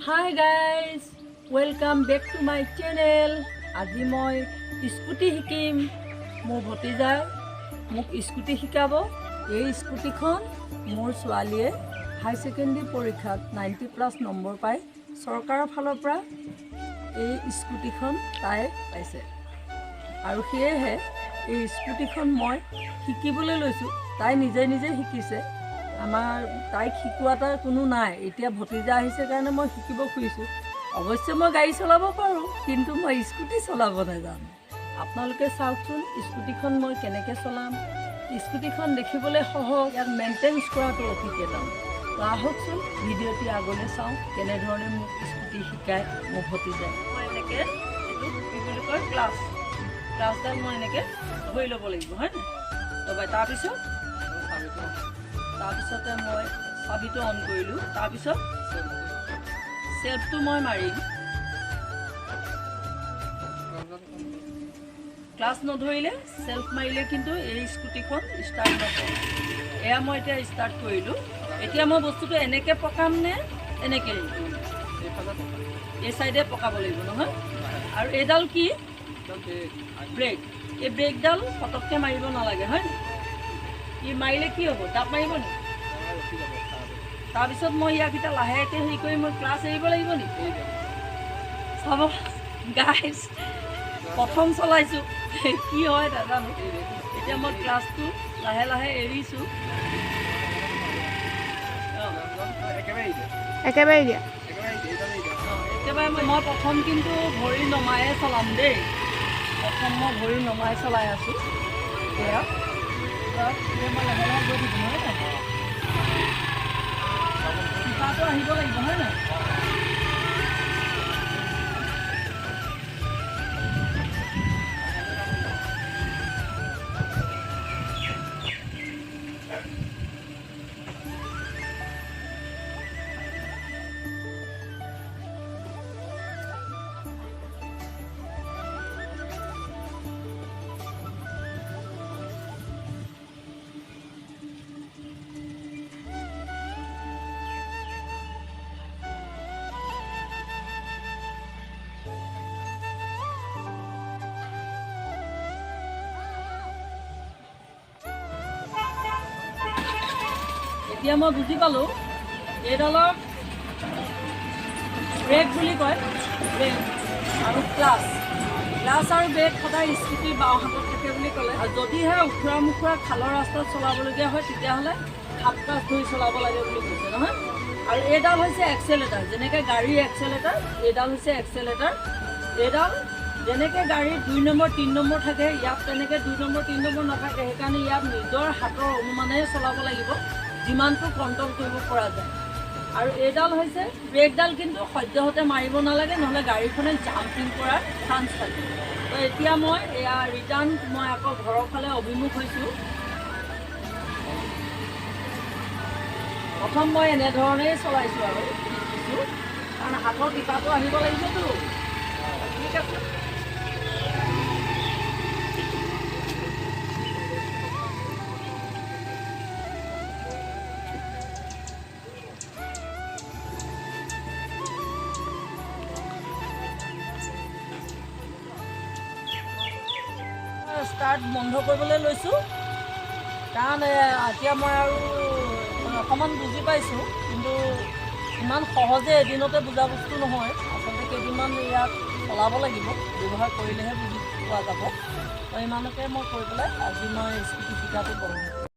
Hi guys, welcome back to my channel. আজি মই scooty শিকিম। মোৰ ভতিজাই মোক স্কুটি শিকাব। এই স্কুটিখন মোৰ ছোৱালীয়ে হাই ছেকেণ্ডেৰী পৰীক্ষাত 90+ নম্বৰ পাই চৰকাৰৰ ফালৰ পৰা এই স্কুটিখন তাই পাইছে আৰু সেয়েহে এই স্কুটিখন মই শিকিবলৈ লৈছোঁ। তাই নিজে নিজে শিকিছে। আমাৰ তাইক শিকোৱা তাৰ কোনো নাই। এতিয়া ভতিজা আহিছে কাৰণে মই শিকিব খুজিছোঁ। অৱশ্যে মই গাড়ী চলাব পাৰোঁ, কিন্তু মই স্কুটি চলাব নাজানো। আপোনালোকে চাওকচোন স্কুটিখন মই কেনেকৈ চলাম। স্কুটিখন দেখিবলৈ সহজ, ইয়াক মেইনটেনেঞ্চ কৰাটো অতিকে টান। তো আহকচোন ভিডিঅ'টি আগলৈ চাওঁ কেনেধৰণে মোক স্কুটি শিকায় মোৰ ভতিজাই। মই এনেকৈ এইটো কি বুলি কয়, ক্লাছডাল মই এনেকৈ ধৰি ল'ব লাগিব, হয় নাই? তাৰপৰা তাৰপিছতে মই চাবিটো অন কৰিলোঁ। তাৰপিছত চেল্ফটো মই মাৰিম। ক্লাছ নধৰিলে, চেল্ফ মাৰিলে কিন্তু এই স্কুটিখন ষ্টাৰ্ট নকৰে। এয়া মই এতিয়া ষ্টাৰ্ট কৰিলোঁ। এতিয়া মই বস্তুটো এনেকৈ পকাম নে এনেকৈ হেৰি কৰিম? এই চাইডে পকাব লাগিব নহয়? আৰু এইডাল কি ব্ৰেক? এই ব্ৰেকডাল পটককৈ মাৰিব নালাগে, হয় নাই? ই মাৰিলে কি হ'ব? ডাব মাৰিব নেকি? তাৰপিছত মই ইয়াক এতিয়া লাহেকৈ হেৰি কৰি মই ক্লাছ এৰিব লাগিব নেকি? চাব গাইজ, প্ৰথম চলাইছোঁ, কি হয় নাজানো। এতিয়া মই ক্লাছটো লাহে লাহে এৰিছোঁ। একেবাৰে দিয়া। একেবাৰে মই প্ৰথম কিন্তু ভৰি নমায়ে চলাম দেই। প্ৰথম মই ভৰি নমাই চলাই আছোঁ। এয়া এতিয়া মই লাহে লাহে গৈ থাকিম, হয় নাই? টিপাটো আহিব লাগিব, হয় নাই? এতিয়া মই বুজি পালোঁ, এইডালক ব্ৰেক বুলি কয়, ব্ৰেক আৰু ক্লাছ। ক্লাছ আৰু ব্ৰেক সদায় স্কুটিৰ বাওঁ হাতত থাকে বুলি ক'লে। আৰু যদিহে ওখোৰা মোখোৰা খালৰ ৰাস্তাত চলাবলগীয়া হয়, তেতিয়াহ'লে হাফ ক্লাছ ধৰি চলাব লাগে বুলি কৈছে নহয়? আৰু এইডাল হৈছে এক্সেলেটাৰ। যেনেকৈ গাড়ীৰ এক্সেলেটাৰ, এইডাল হৈছে এক্সেলেটাৰ। এইডাল যেনেকৈ গাড়ীৰ 2 নম্বৰ 3 নম্বৰ থাকে, ইয়াত তেনেকৈ 2 নম্বৰ 3 নম্বৰ নাথাকে। সেইকাৰণে ইয়াত নিজৰ হাতৰ অনুমানেৰে চলাব লাগিব, যিমানটো কণ্ট্ৰল কৰিব পৰা যায়। আৰু এইডাল হৈছে ব্ৰেকডাল, কিন্তু সদ্যহতে মাৰিব নালাগে, নহ'লে গাড়ীখনে জাম্পিং কৰাৰ চান্স থাকে। তো এতিয়া মই এয়া ৰিটাৰ্ণ মই আকৌ ঘৰৰ ফালে অভিমুখ হৈছোঁ। প্ৰথম মই এনেধৰণেই চলাইছোঁ আৰু শিকিছোঁ, কাৰণ হাতৰ টিপাটো আহিব লাগিবতো। ঠিক আছে। ষ্টাৰ্ট বন্ধ কৰিবলৈ লৈছোঁ, কাৰণ এতিয়া মই আৰু অকণমান বুজি পাইছোঁ, কিন্তু ইমান সহজে এদিনতে বুজা বস্তু নহয়। আচলতে কেইদিনমান ইয়াক চলাব লাগিব, ব্যৱহাৰ কৰিলেহে বুজি পোৱা যাব। তো ইমানকে মই কৈ পেলাই আজি মই স্কুটি শিকাটো বন্ধ কৰিম।